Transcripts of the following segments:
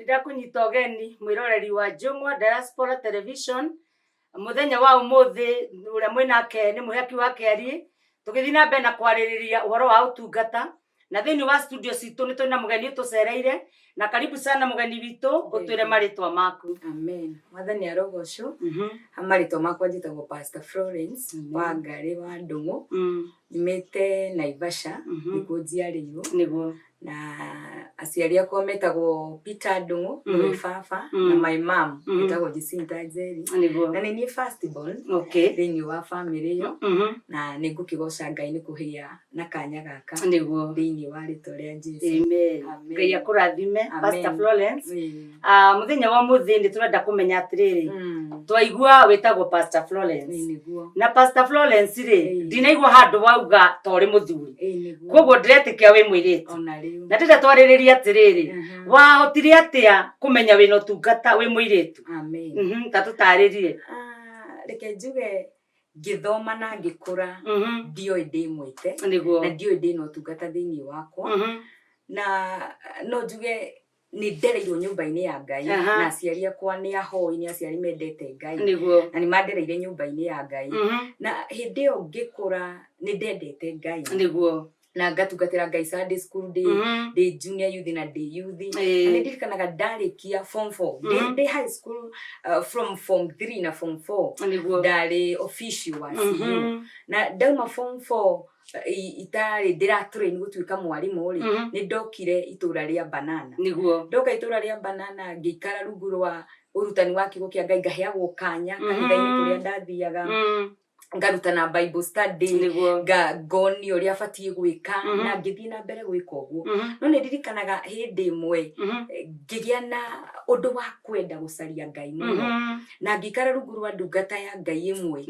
Nĩndakũnyita ũgeni mwĩroreri wa Njũng'wa Diaspora Television. Mũthenya wa ũmũthĩ ũrĩa mwĩnake nĩ Mũhaki wa Kĩariĩ, tũgĩthiĩ na mbere na kwarĩrĩria ũhoro wa ũtungata. Na thĩinĩ wa studio citũ nĩ tũrĩ na mũgeni ũtũcereire, na karibu sana mũgeni witũ, ũtwĩre marĩtwa maku. Amen. Mwathani arogocwo. Marĩtwa makwa njĩtagwo Pastor Florence Wangarĩ wa Ndung'u. Nyumĩte Naivasha, nĩkuo njiarĩirwo. Na aciari akwa metagwo Peter Ndung'u, nĩwe baba, na my mom etagwo Jacinta Njeri. Na nĩ niĩ first born thĩinĩ wa family ĩyo, na nĩ ngũkĩgoca Ngai nĩ kũgĩa na kanya gaka thĩinĩ wa rĩtwa rĩa Jesu. Amen. Amen. Ngai akũrathime Amen. Pastor Florence. Ĩĩ. Ah, muthenya wa muthi nĩ tũrenda kũmenya atĩrĩrĩ, twaigua wĩtagwo Pastor Florence. Ĩĩ nĩguo. Na Pastor Florence rĩ, ndinaigua handũ wauga ta ũrĩ mũthuri, Ĩĩ nĩguo. koguo ndĩretĩkia wĩ mũirĩtu. Ona rĩu. Na ndĩrenda twarĩrĩrie atĩrĩrĩ, wahotire atĩa kũmenya wĩna ũtungata wĩ mũirĩtu? Amen. Ta tũtarĩrie. Ah, reke njuge ngĩthoma na ngĩkũra ndioĩ ndĩ mwĩte na ndioĩ ndĩna ũtungata thĩinĩ wakwa, na no njuge nĩ ndereirwo nyũmba-inĩ ya Ngai, na aciari akwa nĩ ahoi, nĩ aciari mendete Ngai, na nĩ mandereire nyũmba-inĩ ya Ngai, na hĩndĩ ĩyo ngĩkũra nĩ ndendete Ngai na ngatungatĩra Ngai Sunday school ndĩ ndĩ junior youth na ndĩ youth. Na nĩ ndirikanaga ndarĩkia form 4, ndĩ high school, from form 3 na form 4 ndarĩ official wa CU, na ndauma form 4 itarĩ ndĩratrain gũtuĩka mwarimũ rĩ, nĩ ndokire itũra rĩa Banana. Ndoka itũra rĩa Banana ngĩikara rungu rwa ũrutani wa kiugo kĩa Ngai, ngaheagwo kanya kanitha-inĩ kũrĩa ndathiaga, ngarutana Bible study, ngonio ũrĩa batiĩ gwĩka, na ngĩthiĩ na mbere gwĩka ũguo. No nĩ ndirikanaga hĩndĩ ĩmwe ngĩgĩa na ũndũ wa kwenda gũcaria Ngai mũno, na ngĩikara rungu rwa ndungata ya Ngai ĩmwe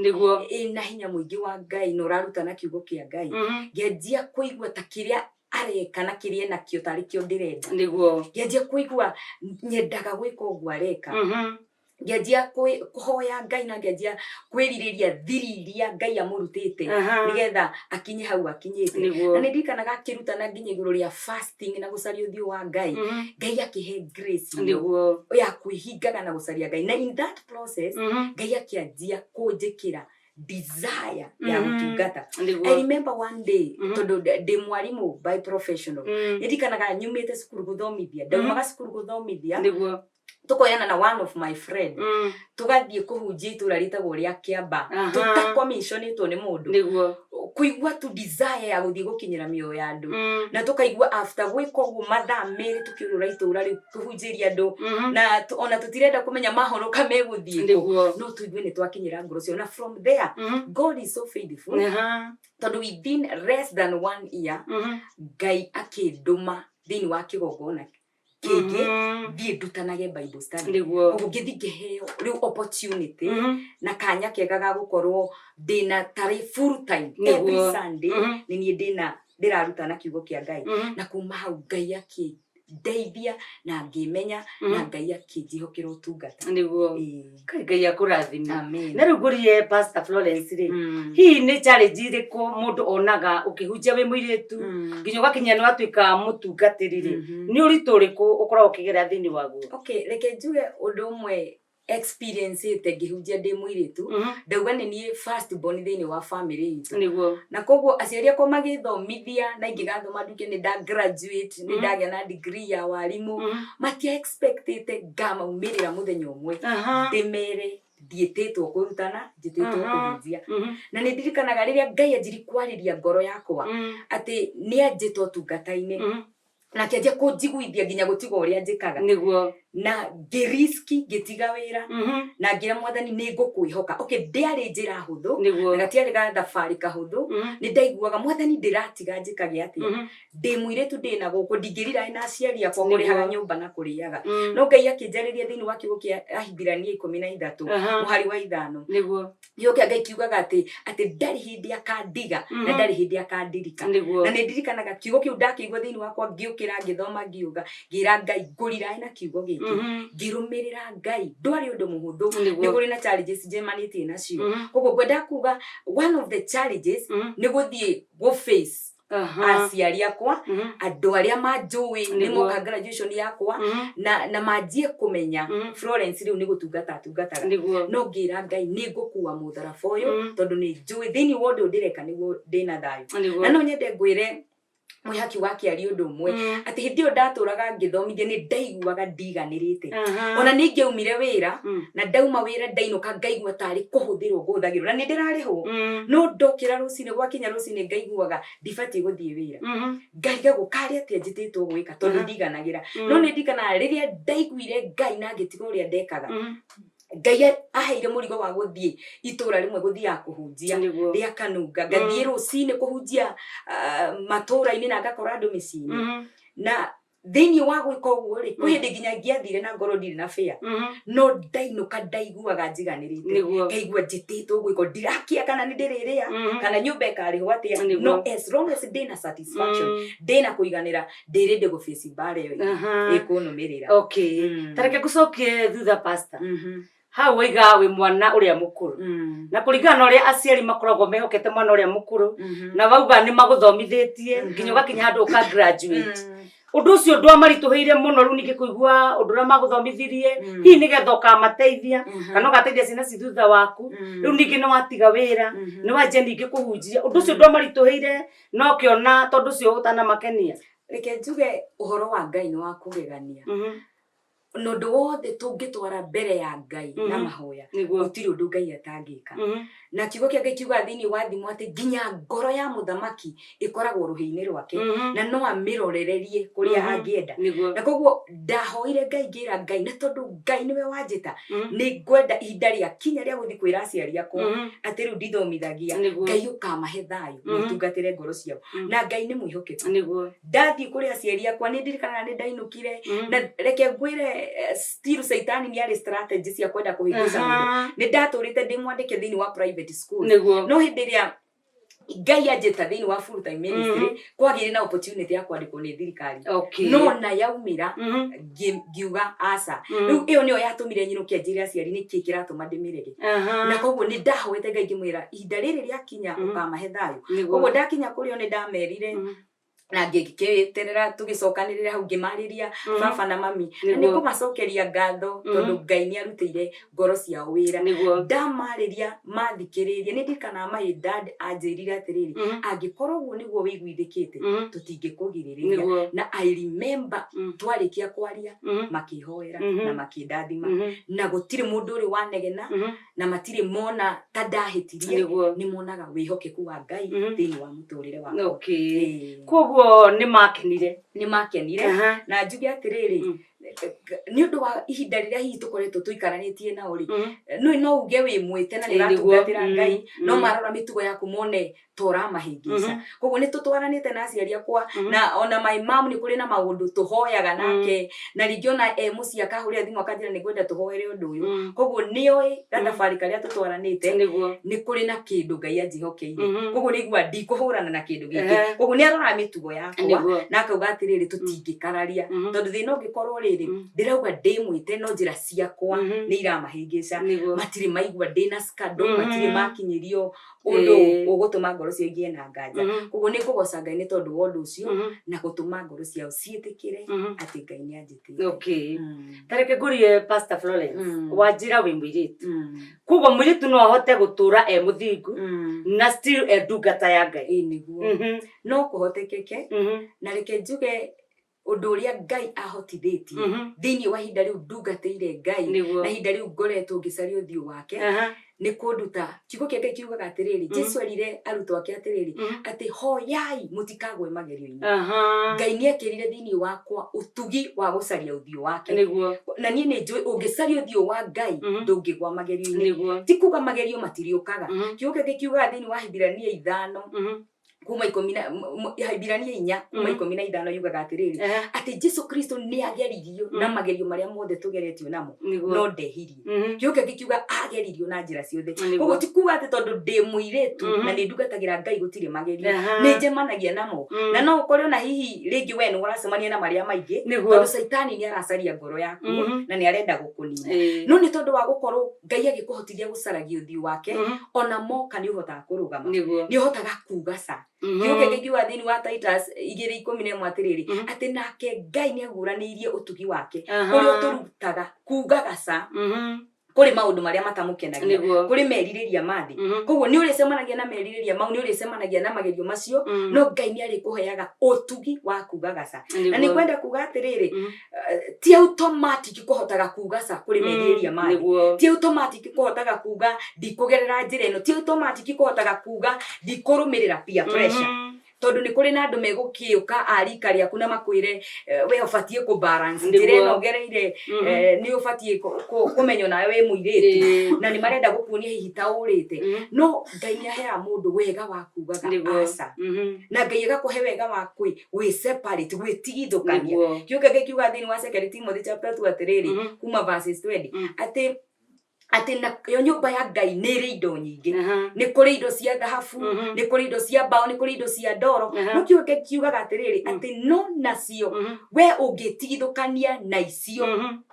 ĩna hinya mũingĩ wa Ngai na ũrarutana kiugo kĩa Ngai. Ngĩanjia kũigua ta kĩrĩa areka na kĩrĩa enakĩo tarĩ kĩo ndĩrenda. Ngĩanjia kũigua nyendaga gwĩka ũguo areka. Ngĩanjia kũhoya Ngai na ngĩanjia kwĩrirĩria thiri iria Ngai amũrutĩte nĩgetha akinye hau akinyĩte. Na nĩ ndirikanaga akĩrutana nginya igũrũ rĩa fasting na gũcaria ũthiũ wa Ngai, Ngai akĩhe grace ĩyo ya kwĩhingaga na gũcaria Ngai, na in that process Ngai akĩanjia kũnjĩkĩra desire ya gũtungata. I remember one day, tondũ ndĩ mwarimũ by professional, nĩ ndirikanaga nyumĩte cukuru gũthomithia, ndaumaga cukuru gũthomithia, tukoyana na one of my friend, tugathiĩ kũhunjia itũra rĩtagwo rĩa Kĩamba, tũtakomiconĩtwo nĩ mũndũ, kũigua tu desire ya gũthiĩ gũkinyĩra mĩoyo ya andũ, na tũkaigua after gwĩka ũguo mathaa 2 tũkĩũrũra itũra rĩu kũhunjĩria andũ, na ona tũtirenda kũmenya mahonoka megũthiĩ kũ, no tũigue nĩ twakinyĩra ngoro ciao. Na from there, God is so faithful, tondũ within less than one year Ngai akĩndũma thĩinĩ wa kĩgongona kĩngĩ thiĩ ndutanage Bible study. Koguo ngĩthiĩ ngĩheo rĩu opportunity na kanya kega ga gũkorwo ndĩna tarĩ full time every Sunday nĩ niĩ ndĩna ndĩrarutana kiugo kĩa Ngai. Na kuma hau Ngai akĩndeithia na ngĩmenya, na Ngai akĩnjĩhokera ũtungata. Ĩĩ. Kai, Ngai akũrathime. Amen. Na rĩu ngũrie Pastor Florence rĩ, hihi nĩ challenge irĩkũ mũndũ onaga ũkĩhunjia wĩ mũirĩtu nginya ũgakinya nĩ watuĩka mũtungatĩri rĩ, nĩ ũritũ ũrĩkũ ũkoragwo ũkĩgerera thĩinĩ waguo? Okay, reke njuge ũndũ ũmwe experience ĩte ngĩhunjia ndĩ mũirĩtu. Ndauga nĩ niĩ first born thĩinĩ wa family itũ, na koguo aciari akwa magĩthomithia na ingĩgathoma nduĩke nĩ nda graduate, nĩ ndagĩa na degree ya warimũ, matia expectĩte ngamaumĩrĩra mũthenya ũmwe ndĩmere ndiĩtĩtwo kũrutana, njĩtĩtwo kũhunjia. Na nĩ ndirikanaga rĩrĩa Ngai anjiri kwarĩria ngoro yakwa atĩ nĩ anjĩta ũtungata-inĩ, na akĩanjia kũnjiguithia nginya gũtiga ũrĩa njĩkaga, na ngĩriski ngĩtiga wĩra na ngĩra Mwathani nĩ ngũkwĩhoka. Okay, ndĩarĩ njĩra hũthũ na gatiarĩ ga thabarĩ kahũthũ. Nĩ ndaiguaga, Mwathani, ndĩratiga njĩkage atĩa? Ndĩ mũirĩtu, ndĩ na gũkũ, ndingĩrira na aciari akwa kũrĩhaga nyũmba na kũrĩaga. No Ngai akĩnjarĩria thĩinĩ wa kiugo kĩa Ahibirania 13 mũhari wa 5. Kiugo kĩa Ngai kiugaga atĩ ndarĩ hĩndĩ akandiga na ndarĩ hĩndĩ akandirika. Na nĩ ndirikanaga kiugo kĩu ndakĩigua thĩinĩ wakwa, ngĩũkĩra, ngĩthoma, ngiuga, ngĩra Ngai ngũrirae na kiugo gĩkĩ, ngĩrũmĩrĩra Ngai. Ndwarĩ ũndũ mũhũthũ, nĩ kũrĩ na challenges njemanĩtie nacio. Koguo ngwenda kuga one of the challenges nĩ gũthiĩ gũ face Aciari akwa, andũ arĩa manjũĩ nĩ moka graduation yakwa na manjie kũmenya Florence rĩu nĩ gũtungata atungataga. No ngĩra Ngai nĩ ngũkua mũtharaba ũyũ tondũ nĩ njũĩ thĩinĩ wa ũndũ ũyũ ndĩreka nĩguo ndĩna thayũ. Na no nyende ngwĩre mwĩhaki wa kĩaria ũndũ ũmwe, atĩ hĩndĩ ĩyo ndatũraga ngĩthomithia nĩ ndaiguaga ndiganĩrĩte. Ona nĩ ingĩaumire wĩra, na ndauma wĩra ndainũka ngaigua tarĩ kũhũthĩrwo ngũhũthagĩrwo na nĩ ndĩrarĩhwo, no ndokĩra rũcinĩ, gwakinya rũcinĩ ngaiguaga ndibatiĩ gũthiĩ wĩra, ngarigagwo karĩ atĩa njĩtĩtwo gwĩka tondũ ndiganagĩra. No nĩ ndirikanaga rĩrĩa ndaiguire Ngai na ngĩtiga ũrĩa ndekaga, Ngai aheire mũrigo wa gũthiĩ itũra rĩmwe gũthiaga kũhunjia rĩa Kanunga, ngathiĩ rũcinĩ kũhunjia matũra-inĩ na ngakora andũ mĩciĩ-inĩ. Na thĩinĩ wa gwĩka ũguo rĩ, kwĩ hĩndĩ nginya ingĩathire na ngorwo ndirĩ na fare, no ndainũka ndaiguaga njiganĩrĩte, ngaigua njĩtĩtwo gwĩka, ndirakia kana nĩ ndĩrĩrĩa kana nyũmba ĩkarĩhwo atĩa, no as long as ndĩna satisfaction, ndĩna kũiganĩra, ndĩrĩ ndĩ gũbĩci mbara ĩyo ĩkũnũmĩrĩra. Okay. Ta reke ngũcokie thutha, pastor. Hau waiga wĩ mwana ũrĩa mũkũrũ, na kũringana na ũrĩa aciari makoragwo mehokete mwana ũrĩa mũkũrũ, na wauga nĩ magũthomithĩtie nginya ũgakinya handũ ũka graduate, ũndũ ũcio ndwamaritũhĩire mũno rĩu ningĩ kũigua ũndũ ũrĩa magũthomithirie, hihi nĩgetha ũkamateithia kana ũgateithia ciana ci thutha waku, rĩu ningĩ nĩ watiga wĩra, nĩ wanjia ningĩ kũhunjia, ũndũ ũcio ndwamaritũhĩire no ũkĩona tondũ ũcio ũtanamakenia? Reke njuge ũhoro wa Ngai nĩ wa kũgegania. Na ũndũ wothe tũngĩtwara mbere ya Ngai na mahoya, gũtirĩ ũndũ Ngai atangĩka. Na kiugo kĩa Ngai kiugaga thĩinĩ wa Thimo atĩ nginya ngoro ya mũthamaki ĩkoragwo rũhĩ-inĩ rwake, na no amĩrorererie kũrĩa angĩenda. Na koguo ndahoire Ngai ngĩra Ngai, na tondũ Ngai nĩwe wanjĩta, nĩ ngwenda ihinda rĩa kinya rĩa gũthiĩ kwĩra aciari akwa atĩ rĩu ndithomithagia, Ngai ũkamahe thayũ na ũtungatĩre ngoro ciao. Na Ngai nĩ mwĩhokeku. Ndathiĩ kũrĩ aciari akwa nĩ ndirikanaga nĩ ndainũkire, na reke ngwĩre, still Caitani nĩ arĩ strategy cia kwenda kũhĩngĩca mũndũ. Nĩ ndatũrĩte ndĩ mwandĩke thĩinĩ wa private school, no hĩndĩ ĩrĩa Ngai anjĩta thĩinĩ wa full time ministry, kwagĩire na opportunity ya kwandĩkwo nĩ thirikari, no na yaumĩra ngiuga aca. Rĩu ĩyo nĩyo yatũmire nyinũke njĩre aciari nĩkĩ kĩratũma ndĩmĩrege. Na koguo nĩ ndahoete Ngai ngĩmwĩra ihinda rĩrĩ rĩakinya ũkamahe thayũ. Koguo ndakinya kũrĩ o nĩ ndamerire na ngĩgĩterera tũgĩcokanĩrĩra hau ngĩmarĩria baba na mami, na nĩ ngũmacokeria ngatho tondũ Ngai nĩ arutĩire ngoro ciao wĩra. Ndamarĩria mathikĩrĩria, nĩ ndirikanaga my dad anjĩrire atĩrĩrĩ, angĩkorwo ũguo nĩguo wĩiguithĩkĩte, tũtingĩkũgirĩrĩria. Na I remember twarĩkia kwaria makĩhoera na makĩndathima, na gũtirĩ mũndũ ũrĩ wanegena, na matirĩ mona ta ndahĩtirie. Nĩ monaga wĩhokeku wa Ngai thĩinĩ wa mũtũrĩre wakwa. Koguo nĩ makenire? Nĩ makenire. Na njuge atĩrĩrĩ, nĩ ũndũ wa ihinda rĩrĩa hihi tũkoretwo tũikaranĩtie nao rĩ, no uge wĩ mwĩte na nĩ ũratungatĩra Ngai, no marora mĩtugo yaku mone ta ũramahĩngĩca. Koguo nĩ tũtwaranĩte na aciari akwa, na ona my mom nĩ kũrĩ na maũndũ tũhoyaga nake, na rĩngĩ ona e mũciĩ akahũrĩra thimũ akanjĩra nĩ ngwenda tũhoere ũndũ ũyũ. Koguo nĩoĩ gathabarĩ karĩa tũtwaranĩte, nĩ kũrĩ na kĩndũ Ngai anjĩhokeire. Koguo nĩ aiguaga ndikũhũrana na kĩndũ gĩkĩ. Koguo nĩ aroraga mĩtugo yakwa na akauga atĩrĩrĩ, tũtingĩkararia tondũ thĩna ũngĩkorwo rĩrĩ, ndĩrauga ndĩmwĩte no njĩra ciakwa nĩ iramahĩngĩca, matirĩ maigua ndĩna scandal, matirĩ makinyĩrio ũndũ ũgũtũma ngoro ciao igĩe na nganja. Koguo nĩ ngũgoca Ngai nĩ tondũ wa ũndũ ũcio na gũtũma ngoro ciao ciĩtĩkĩre atĩ Ngai nĩ anjĩtĩte. Okay. Ta reke ngũrie, Pastor Florence, wanjĩra wĩ mũirĩtu, koguo mũirĩtu no ahote gũtũra e mũthingu na still e ndungata ya Ngai? Ĩĩ nĩguo, no kũhotekeke. Na reke njuge ũndũ ũrĩa Ngai ahotithĩtie thĩinĩ wa ihinda rĩu ndungatĩire Ngai na ihinda rĩu ngoretwo ngĩcaria ũthiũ wake nĩ kũnduta. Kiugo kĩa Ngai kiugaga atĩrĩrĩ, Jesu erire arutwo ake atĩrĩrĩ, atĩ hoyai mũtikagwe magerio-inĩ. Ngai nĩ ekĩrire thĩinĩ wakwa ũtugi wa gũcaria ũthiũ wake. Na niĩ nĩ njũĩ ũngĩcaria ũthiũ wa Ngai ndũngĩgwa magerio-inĩ. Ti kuga magerio matirĩũkaga. Kiugo kĩa Ngai kiugaga thĩinĩ wa Ahibirania 5 kuma ikũmi na Ahibirania 4 kuma 15 yugaga atĩrĩrĩ, atĩ Jesu Kristo nĩ ageririo na magerio marĩa mothe tũgeretio namo, no ndehirie. Kiugo kĩngĩ kiuga ageririo na njĩra ciothe. Koguo ti kuga atĩ tondũ ndĩ mũirĩtu na nĩ ndungatagĩra Ngai gũtirĩ magerio. Nĩ njemanagia namo, na no ũkore ona hihi rĩngĩ we nĩ ũracemania na marĩa maingĩ, tondũ Caitani nĩ aracaria ngoro yaku na nĩ arenda gũkũnina. No nĩ tondũ wa gũkorwo Ngai agĩkũhotithia gũcaragia ũthiũ wake, ona moka nĩ ũhotaga kũrũgama, nĩ ũhotaga kuga ca. Kiugo kĩngĩ kiuga thĩinĩ wa Titus 2:11 atĩrĩrĩ, atĩ nake Ngai nĩ aguũranĩirie ũtugi wake ũrĩa ũtũrutaga kuugaga ca kũrĩ maũndũ marĩa matamũkenagia, kũrĩ merirĩria ma thĩ. Koguo nĩ ũrĩcemanagia na merirĩria mau, nĩ ũrĩcemanagia na magerio macio, no Ngai nĩ arĩkũheaga ũtugi wa kuugaga ca. Na nĩ kwenda kuuga atĩrĩrĩ, ti automatic kũhotaga kuuga ca kũrĩ merirĩria ma thĩ, ti automatic kũhotaga kuuga ndikũgerera njĩra ĩno, ti automatic kũhotaga kuuga ndikũrũmĩrĩra peer pressure, tondũ nĩ kũrĩ na andũ megũkĩũka a rika rĩaku na makwĩre, we ũbatiĩ kũ balance njĩra ĩno ũgereire, nĩ ũbatiĩ kũmenya onawe wĩ mũirĩtu, na nĩ marenda gũkuonia hihi ta ũrĩte. No Ngai nĩ aheaga mũndũ wega wa kugaga aca, na Ngai agakũhe wega wa gwĩ separate, gwĩtigithũkania. Kiugo kĩngĩ kiuga thĩinĩ wa Second Timothy chapter 2 atĩrĩrĩ, kuma verses 20, atĩ nayo nyũmba ya Ngai nĩ ĩrĩ indo nyingĩ, nĩ kũrĩ indo cia thahabu, nĩ kũrĩ indo cia mbaũ, nĩ kũrĩ indo cia ndoro. No kiugo kĩngĩ kiugaga atĩrĩrĩ, atĩ no nacio we ũngĩtigithũkania na icio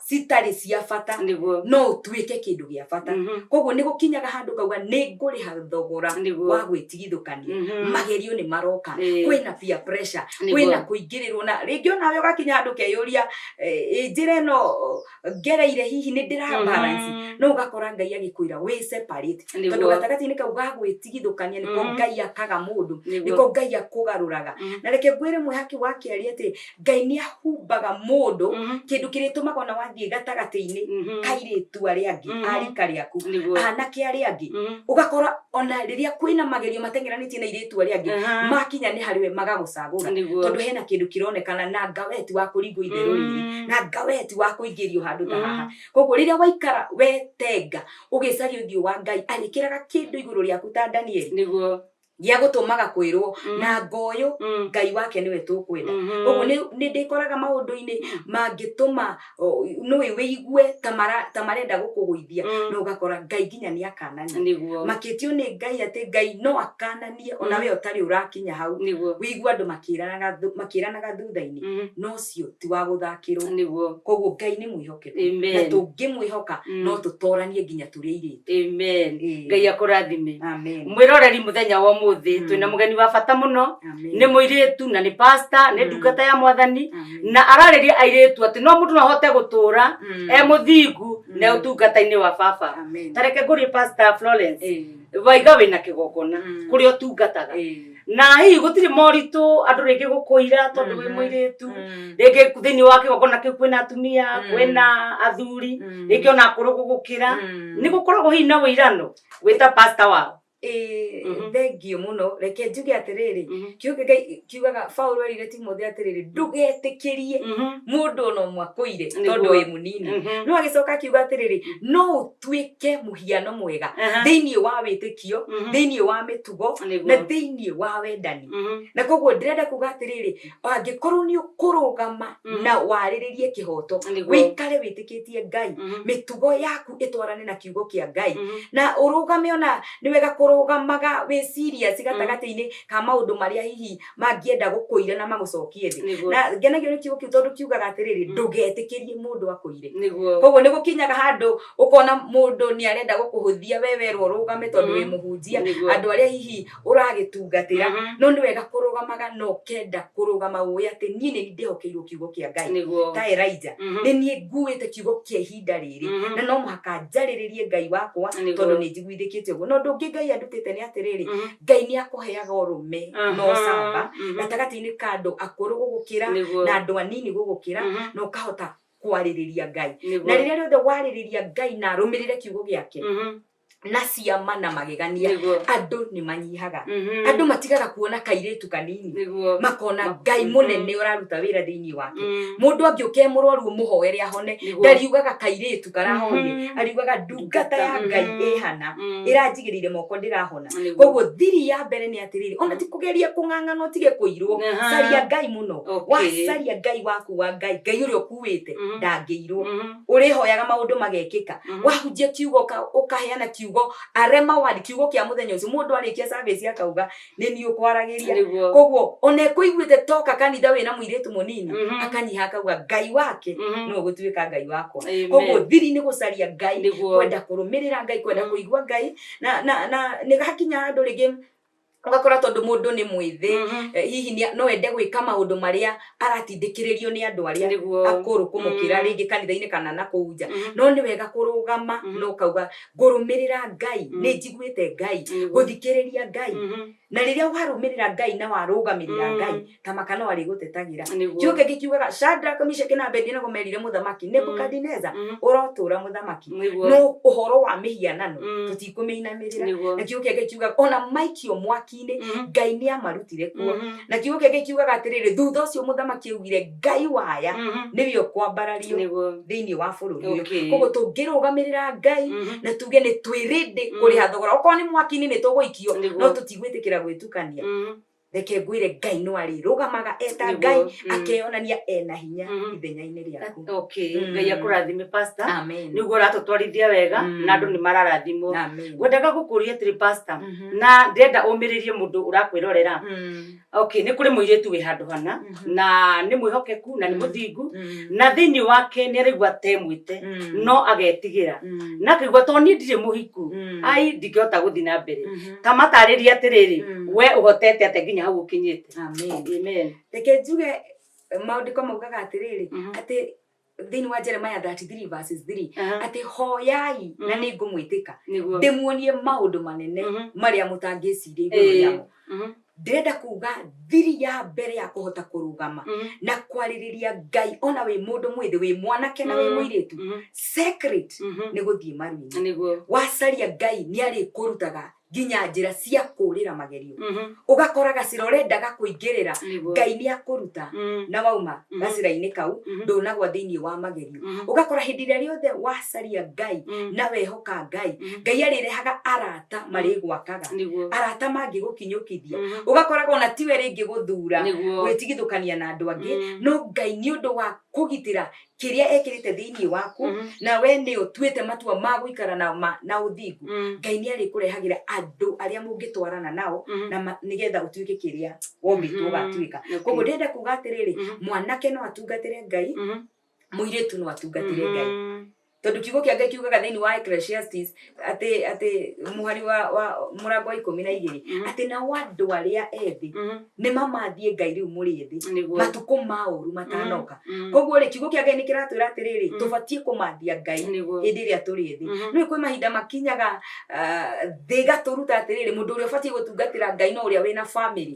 citarĩ cia bata, no ũtuĩke kĩndũ gĩa bata. Koguo nĩ gũkinyaga handũ kauga nĩ ngũrĩha thogora wa gwĩtigithũkania. Magerio nĩ maroka, kwĩna peer pressure, kwĩna kũingĩrĩrwo, na rĩngĩ onawe ũgakinya handũ ũkeyũria, ĩ njĩra ĩno ngereire hihi nĩ ndĩra balance? No ũgakora Ngai agĩkwĩra wĩ separate, tondũ gatagatĩ-inĩ kau ga gwĩtigithũkania nĩko Ngai akaga mũndũ, nĩko Ngai akũgarũraga. Na reke ngwĩre mwĩhaki wa kĩaria atĩ Ngai nĩ ahumbaga mũndũ kĩndũ kĩrĩtũmaga ona wathiĩ gatagatĩ-inĩ kairĩtu arĩa angĩ, a rika rĩaku, anake arĩa angĩ, ũgakora ona rĩrĩa kwĩna magerio mateng'eranĩtie na airĩtu arĩa angĩ, makinya nĩ harĩ we magagũcagũra, tondũ hena kĩndũ kĩronekana na nga we ti wa kũringwo itherũ rĩrĩ, na nga we ti wa kũingĩrio handũ ta haha. Koguo rĩrĩa waikara wetenga ũgĩcaria ũthiũ wa Ngai, arĩkĩraga kĩndũ igũrũ rĩaku ta Danieli gĩa gũtũmaga kwĩrwo na ngoyũ Ngai wake nĩwe tũkwenda. Koguo nĩ ndĩkoraga maũndũ-inĩ mangĩtũma nũĩ wĩigue ta marenda gũkũgũithia, no ũgakora Ngai nginya nĩ akanania. Makĩtio nĩ Ngai atĩ Ngai no akananie ona we ũtarĩ ũrakinya hau, wĩigue andũ makĩranaga thutha-inĩ, no ũcio ti wa gũthakĩrwo. Koguo Ngai nĩ mwĩhokeku, na tũngĩmwĩhoka no tũtoranie nginya tũrĩ airĩtu. Amen. Ngai akũrathime. Mwĩroreri, mũthenya wa ũmũthĩ twĩna mũgeni wa bata mũno, nĩ mũirĩtu na nĩ pastor, nĩ ndungata ya Mwathani, na ararĩria airĩtu atĩ no mũndũ no ahote gũtũra e mũthingu na ũtungata-inĩ wa baba. Tareke ngũrie, Pastor Florence, waiga wĩna kĩgongona kũrĩa ũtungataga, na hihi gũtirĩ moritũ andũ rĩngĩ gũkũira tondũ wĩ mũirĩtu, rĩngĩ thĩinĩ wa kĩgongona kĩu kwĩna atumia, kwĩna athuri, rĩngĩ ona akũrũ gũgũkĩra, nĩ gũkoragwo hihi na wĩirano wĩta pastor wao? Ĩĩ, thengio mũno. Reke njuge atĩrĩrĩ, kiugo kĩngĩ kiugaga, Paulo erire Timothy atĩrĩrĩ, ndũgetĩkĩrie mũndũ ona ũmwe akũire tondũ wĩ mũnini. No agĩcoka akiuga atĩrĩrĩ, no ũtuĩke mũhiano mwega thĩinĩ wa wĩtĩkio, thĩinĩ wa mĩtugo, na thĩinĩ wa wendani. Na koguo ndĩrenda kuga atĩrĩrĩ, angĩkorwo nĩ ũkũrũgama na warĩrĩrie kĩhoto, wĩikare wĩtĩkĩtie Ngai, mĩtugo yaku ĩtwarane na kiugo kĩa Ngai, na ũrũgame, ona nĩ wega kũrũgamaga wĩ serious gatagatĩ-inĩ ka maũndũ marĩa hihi mangĩenda gũkũira na magũcokie thĩ. Na ngenagio nĩ kiugo kĩu tondũ kiugaga atĩrĩrĩ, ndũgetĩkĩrie mũndũ akũire. Koguo nĩ gũkinyaga handũ ũkona mũndũ nĩ arenda gũkũhũthia, we werwo ũrũgame tondũ wĩ mũhunjia, andũ arĩa hihi ũragĩtungatĩra. No nĩ wega kũrũgamaga na ũkenda kũrũgama ũĩ atĩ niĩ nĩ ndĩhokeirwo kiugo kĩa Ngai ta Elijah, nĩ niĩ nguĩte kiugo kĩa ihinda rĩrĩ, na no mũhaka njarĩrĩrie Ngai wakwa tondũ nĩ njiguithĩkĩte ũguo. Na ũndũ ũngĩ Ngai andutĩte nĩ atĩrĩrĩ, Ngai nĩ akũheaga ũrũme na ũcamba gatagatĩ-inĩ ka andũ akũrũ gũgũkĩra na andũ anini gũgũkĩra, na ũkahota kwarĩrĩria Ngai. Na rĩrĩa rĩothe warĩrĩria Ngai na arũmĩrĩre kiugo gĩake na ciama na magegania, andũ nĩ manyihaga, andũ matigaga kuona kairĩtu kanini, makona Ngai mũnene ũraruta wĩra thĩinĩ wake. Mũndũ angĩũka e mũrwaru ũmũhoere ahone, ndariugaga kairĩtu karahoire, ariugaga ndungata ya Ngai ĩhana ĩranjigĩrĩire moko ndĩrahona. Koguo thiri ya mbere nĩ atĩrĩrĩ, ona ti kũgeria kũng'ang'ana ũtige kũirwo, caria Ngai mũno. Wacaria Ngai waku wa Ngai, Ngai ũrĩa ũkuĩte ndangĩirwo, ũrĩhoyaga maũndũ magekĩka. Wahunjia kiugo, ũkaheana kiugo arema word, kiugo kĩa mũthenya ũcio, mũndũ arĩkia service akauga nĩ niĩ ũkwaragĩria. Koguo ona ĩkũiguĩte toka kanitha wĩna mũirĩtu mũnini, akanyiha akauga Ngai wake nĩwe ũgũtuĩka Ngai wakwa. Koguo thiri nĩ gũcaria Ngai, kwenda kũrũmĩrĩra Ngai, kwenda kũigua Ngai, na nĩ hakinya handũ rĩngĩ Ũgakora tondũ mũndũ nĩ mwĩthĩ, hihi no ende gwĩka maũndũ marĩa aratindĩkĩrĩrio nĩ andũ arĩa akũrũ kũmũkĩra, rĩngĩ kanitha-inĩ kana na kũu nja. No nĩ wega kũrũgama na ũkauga, ngũrũmĩrĩra Ngai, nĩ njiguĩte Ngai, gũthikĩrĩria Ngai. Na rĩrĩa warũmĩrĩra Ngai na warũgamĩrĩra Ngai, ta maka no arĩgũtetagĩra. Kiugo kĩngĩ kiugaga Shadrach, Meshach na Abednego merire mũthamaki Nebukadineza, ũrotũra mũthamaki, no ũhoro wa mĩhianano tũtikũmĩinamĩrĩra. Na kiugo kĩa Ngai kiugaga ona maikio mwaki-inĩ, Ngai nĩ amarutire kuo. Na kiugo kĩa Ngai kiugaga atĩrĩrĩ, thutha ũcio mũthamaki augire Ngai waya nĩwe ũkwambarario thĩinĩ wa bũrũri ũyũ. Koguo tũngĩrũgamĩrĩra Ngai na tuge nĩ twĩ ready kũrĩha thogora, okorwo nĩ mwaki-inĩ nĩ tũgũikio, no tũtigwĩtĩkĩra gwĩtukania. Reke ngwĩre, Ngai no arĩrũgamaga eta Ngai, akeyonania ena hinya ithenya-inĩ rĩaku. Okay, Ngai akũrathime, pastor. Amen. Nĩguo ũratũtwarithia wega na andũ nĩ mararathimwo. Amen. Ngwendaga gũkũria atĩrĩ, pastor, na ndĩrenda ũmĩrĩrie mũndũ ũrakwĩrorera. Okay, nĩ kũrĩ mũirĩtu wĩ handũ hana na nĩ mwĩhokeku na nĩ mũthingu, na thĩinĩ wake nĩ araigua temwĩte, no agetigĩra na akaigua to niĩ ndirĩ mũhiku, ai ndingĩhota gũthiĩ na mbere. Ta matarĩrie atĩrĩrĩ, we ũhotete atĩa nginya hau ũkinyĩte? Amen. Amen. Reke njuge, maũndĩko maugaga atĩrĩrĩ, atĩ thĩinĩ wa Jeremiah 33 verses 3, atĩ hoyai na nĩ ngũmwĩtĩka, ndĩmuonie maũndũ manene marĩa mũtangĩciria igũrũ rĩamo. Ndĩrenda kuga thiri ya mbere ya kũhota kũrũgama na kwarĩrĩria Ngai, ona wĩ mũndũ mwĩthĩ, wĩ mwanake na wĩ mũirĩtu, secret nĩ gũthiĩ maru-inĩ. Wacaria Ngai, nĩ arĩkũrutaga nginya njĩra cia kũrĩra magerio. Ũgakora gacĩra ũrendaga kũingĩrĩra, Ngai nĩ akũruta na wauma gacĩra-inĩ kau, ndũnagwa thĩinĩ wa magerio. Ũgakora hĩndĩ ĩrĩa rĩothe wacaria Ngai na wehoka Ngai, Ngai arĩrehaga arata marĩgwakaga, arata mangĩgũkinyũkithia. Ũgakoraga ona tiwe rĩngĩ gũthura gwĩtigithũkania na andũ angĩ, no Ngai nĩ ũndũ wa kũgitĩra kĩrĩa ekĩrĩte thĩinĩ waku, na we nĩ ũtuĩte matua ma gũikara na ma na ũthingu, Ngai nĩ arĩkũrehagĩra andũ arĩa mũngĩtwarana nao na nĩgetha ũtuĩke kĩrĩa wombĩtwo ũgatuĩka. Koguo ndĩrenda kuga atĩrĩrĩ, mwanake no atungatĩre Ngai, mũirĩtu no atungatĩre Ngai, tondũ kiugo kĩa Ngai kiugaga thĩinĩ wa Ecclesiastes atĩ mũhari wa mũrango wa 12, atĩ nao andũ arĩa ethĩ nĩ mamathie Ngai rĩu mũrĩ ethĩ, matukũ ma ũru matanoka. Koguo rĩ, kiugo kĩa Ngai nĩ kĩratwĩra atĩrĩrĩ, tũbatiĩ kũmathia Ngai hĩndĩ ĩrĩa tũrĩ ethĩ. Nĩ kwĩ mahinda makinyaga, thĩ ĩgatũruta atĩrĩrĩ, mũndũ ũrĩa ũbatiĩ gũtungatĩra Ngai no ũrĩa wĩna family,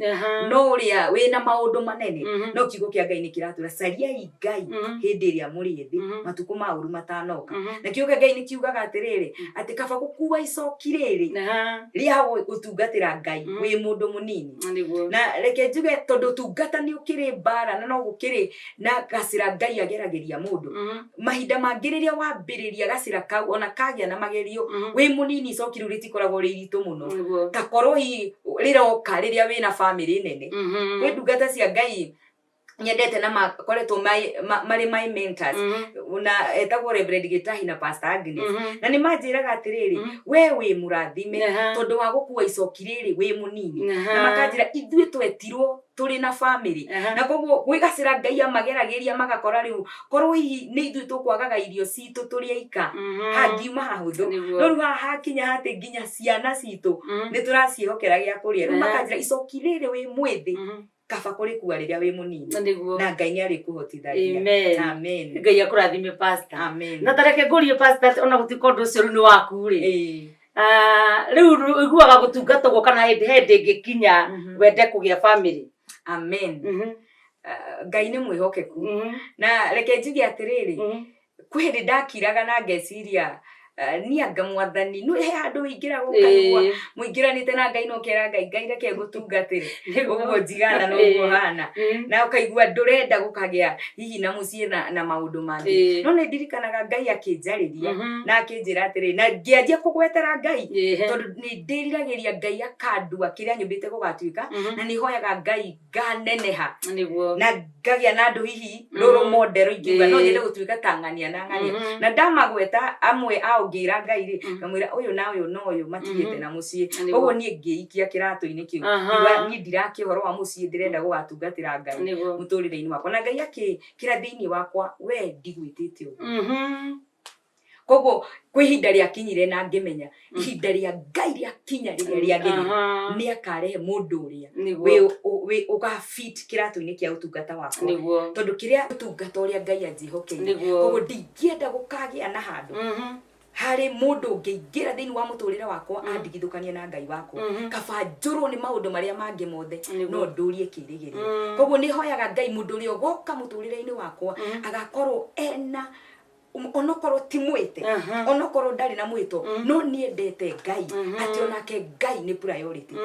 no ũrĩa wĩna maũndũ manene. No kiugo kĩa Ngai nĩ kĩratwĩra, cariai Ngai hĩndĩ ĩrĩa mũrĩ ethĩ, matukũ ma ũru matanoka. Na kiugo kĩa Ngai nĩ kiugaga atĩrĩrĩ, atĩ kaba gũkua icoki rĩrĩ rĩa gũtungatĩra Ngai wĩ mũndũ mũnini. Na reke njuge, tondũ ũtungata nĩ ũkĩrĩ mbara na no gũkĩrĩ na gacĩra Ngai ageragĩria mũndũ, mahinda mangĩ rĩrĩa wambĩrĩria gacĩra kau, ona kagĩa na magerio wĩ mũnini, icoki rĩu rĩtikoragwo rĩ iritũ mũno ta korwo hihi rĩroka rĩrĩa wĩna bamĩrĩ nene. Kwĩ ndungata cia Ngai nyendete na makoretwo marĩ my mentors, na etagwo Reverend Gĩtahi na Pastor Agnes, na nĩ manjĩraga atĩrĩrĩ, we wĩ mũrathime tondũ wa gũkua icoki rĩrĩ wĩ mũnini. Na makanjĩra, ithuĩ twetirwo tũrĩ na bamĩrĩ, na koguo gwĩ gacĩra Ngai amageragĩria, magakora rĩu korwo hihi nĩ ithuĩ tũkwagaga irio citũ tũrĩ aika, hangiuma hahũthũ. No rĩu haha hakinya atĩ nginya ciana citũ nĩ tũraciĩhokera gĩa kũrĩa rĩu. Makanjĩra, icoki rĩrĩ wĩ mwĩthĩ, kaba kũrĩkua rĩrĩa wĩ mũnini, na Ngai nĩ arĩkũhotithagia. Amen. Amen. Ngai akũrathime, pastor. Amen. Na tareke ngũrie, pastor, atĩ ona gũtuĩka ũndũ ũcio rĩu nĩ waku rĩ, rĩu ũiguaga gũtungata ũguo, kana hĩndĩ ĩngĩkinya wende kũgĩa family? Amen. Ngai nĩ mwĩhokeku, na reke njuge atĩrĩrĩ, kwĩ hĩndĩ ndakiraga na ngeciria, niĩ anga Mwathani nĩ he handũ wĩingĩraga ũkaigua mũingĩranĩte na Ngai, na ũkera Ngai, Ngai reke ngũtungatĩre ũguo njigana na ũguo hana, na ũkaigua ndũrenda gũkagĩa hihi na mũciĩ na maũndũ mangĩ. No nĩ ndirikanaga Ngai akĩnjarĩria na akĩnjĩra atĩrĩ, na ngĩanjia kũgwetera Ngai, tondũ nĩ ndĩriragĩria Ngai akandua kĩrĩa nyũmbĩte gũgatuĩka, na nĩ hoyaga Ngai nganeneha na ngagĩa na andũ hihi role model ingiuga no nyende gũtuĩka ta ng'ania na ng'ania. Na ndamagweta amwe ao, ngĩra Ngai rĩ, ngamwĩra ũyũ na ũyũ na ũyũ matigĩte na mũciĩ. Koguo niĩ ngĩikia kĩratũ-inĩ kĩu, ngiuga niĩ ndirakia ũhoro wa mũciĩ, ndĩrenda gũgatungatĩra Ngai mũtũrĩre-inĩ wakwa. Na Ngai akĩkĩra thĩinĩ wakwa, we ndigwĩtĩte ũguo. Koguo kwĩ ihinda rĩakinyire na ngĩmenya ihinda rĩa Ngai rĩakinya rĩrĩa rĩagĩrĩire, nĩ akarehe mũndũ ũrĩa wĩ ũgafit kĩratũ-inĩ kĩa ũtungata wakwa, tondũ kĩrĩa ũtungata ũrĩa Ngai anjĩhokeire, koguo ndingĩenda gũkagĩa na handũ harĩ mũndũ ũngĩingĩra thĩinĩ wa mũtũrĩre wakwa andigithũkanie na Ngai wakwa. Kaba njũrwo nĩ maũndũ marĩa mangĩ mothe, no ndũrie kĩrĩgĩrĩro. Koguo nĩ hoyaga Ngai mũndũ ũrĩa ũgoka mũtũrĩre-inĩ wakwa agakorwo ena, onokorwo ti mwĩte, onokorwo ndarĩ na mwĩto, no niendete Ngai, atĩ onake Ngai nĩ priority.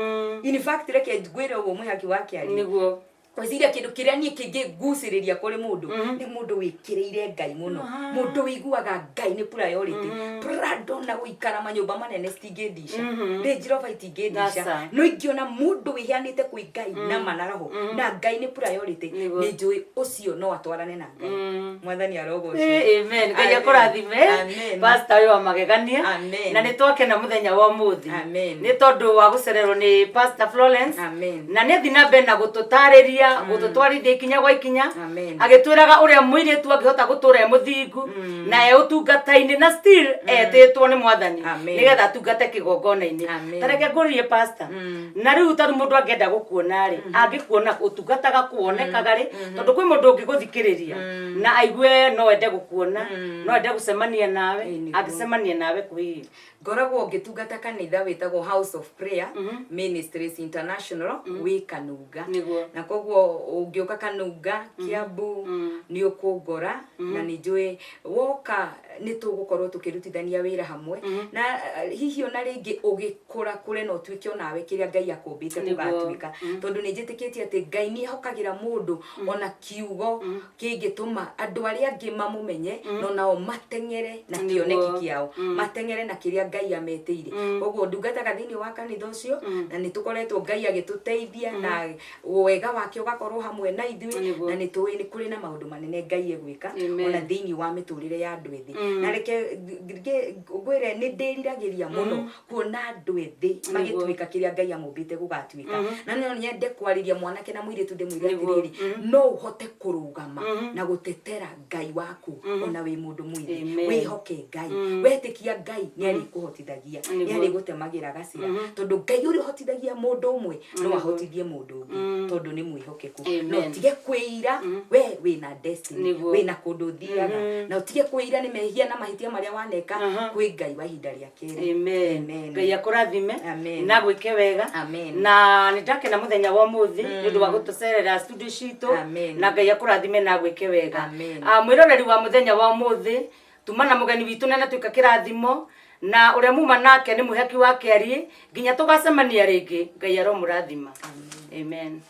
In fact, reke ngwĩre ũguo mwĩhaki wa kĩaria, gwĩciria kĩndũ kĩrĩa niĩ kĩngĩngucĩrĩria kũrĩ mũndũ nĩ mũndũ wĩkĩrĩire Ngai mũno, mũndũ wĩiguaga Ngai nĩ priority. Prado na gũikara manyũmba manene citingĩndica, Range Rover itingĩndica, no ingĩona mũndũ wĩheanĩte kwĩ Ngai na ma na roho na Ngai nĩ priority, nĩ njũĩ ũcio no atwarane na Ngai. Mwathani arogocwo. Amen. Ngai akũrathime. Amen. Pastor ũyũ wa magegania. Amen. Na nĩ twakena mũthenya wa ũmũthĩ Amen. nĩ tondũ wa gũcererwo nĩ Pastor Florence. Amen. Na nĩ athiĩ na mbere na gũtũtarĩria, gũtũtwarithia ikinya gwa ikinya, Amen. agĩtwĩraga ũrĩa mũirĩtu angĩhota gũtũra e mũthingu na e ũtungata-inĩ na still etĩtwo nĩ Mwathani Amen. nĩgetha atungate kĩgongona-inĩ. Amen. Ta reke ngũrie, pastor, na rĩu tondũ mũndũ angĩenda gũkuona rĩ, angĩkuona ũtungataga kuonekaga rĩ? Tondũ kwĩ mũndũ ũngĩgũthikĩrĩria na aigue no ende gũkuona, no ende gũcemania nawe. Ĩĩ, nĩguo. Angĩcemania nawe kũ hihi? Ngoragwo ngĩtungata kanitha wĩtagwo House of Prayer Ministries International wĩ Kanunga. Na koguo ũngĩũka Kanunga, Kiambu, nĩ ũkũngora, na nĩ njũĩ woka nĩ tũgũkorwo tũkĩrutithania wĩra hamwe, na hihi ona rĩngĩ ũgĩkũra kũre na ũtuĩke onawe kĩrĩa Ngai akũmbĩte gũgatuĩka, tondũ nĩ njĩtĩkĩtie atĩ Ngai nĩ ehokagĩra mũndũ ona kiugo kĩngĩtũma andũ arĩa angĩ mamũmenye, no nao mateng'ere na kĩoneki kĩao, mateng'ere na kĩrĩa Ngai ametĩire. Koguo ndungataga thĩinĩ wa kanitha ũcio, na nĩ tũkoretwo Ngai agĩtũteithia na wega wake ũgakorwo hamwe na ithuĩ, na nĩ tũĩ nĩ kũrĩ na maũndũ manene Ngai egwĩka ona thĩinĩ wa mĩtũrĩre ya andũ ethĩ. Na reke ngwĩre, nĩ ndĩriragĩria mũno kuona andũ ethĩ magĩtuĩka kĩrĩa Ngai amũmbĩte gũgatuĩka, na no nyende kwarĩria mwanake na mũirĩtu ndĩmwĩre atĩrĩrĩ, no ũhote kũrũgama na gũtetera Ngai waku ona wĩ mũndũ mwĩthĩ. Wĩhoke Ngai, wetĩkia Ngai nĩ arĩkũhotithagia, nĩ arĩgũtemagĩra gacĩra, tondũ Ngai ũrĩa ũhotithagia mũndũ ũmwe no ahotithie mũndũ ũngĩ, tondũ nĩ mwĩhokeku. No ũtige kwĩira, we wĩna destiny, wĩna kũndũ ũthiaga, na ũtige kwĩira nĩ mehia na mahĩtia marĩa waneka kwĩ Ngai wa ihinda rĩa kerĩ. Amen. Amen. Ngai akũrathime Amen. na gwĩke wega. Amen. Na nĩ ndakena mũthenya wa ũmũthĩ nĩ ũndũ wa gũtũcerera studio citũ. Amen. Na Ngai akũrathime na gwĩke wega. Amen. Ah, mwĩroreri wa mũthenya wa ũmũthĩ, tuma na mũgeni witũ na natuĩka kĩrathimo, na ũrĩa muma nake nĩ mwĩhaki wa kĩarie. Nginya tũgacemania rĩngĩ, Ngai aromũrathima. Amen.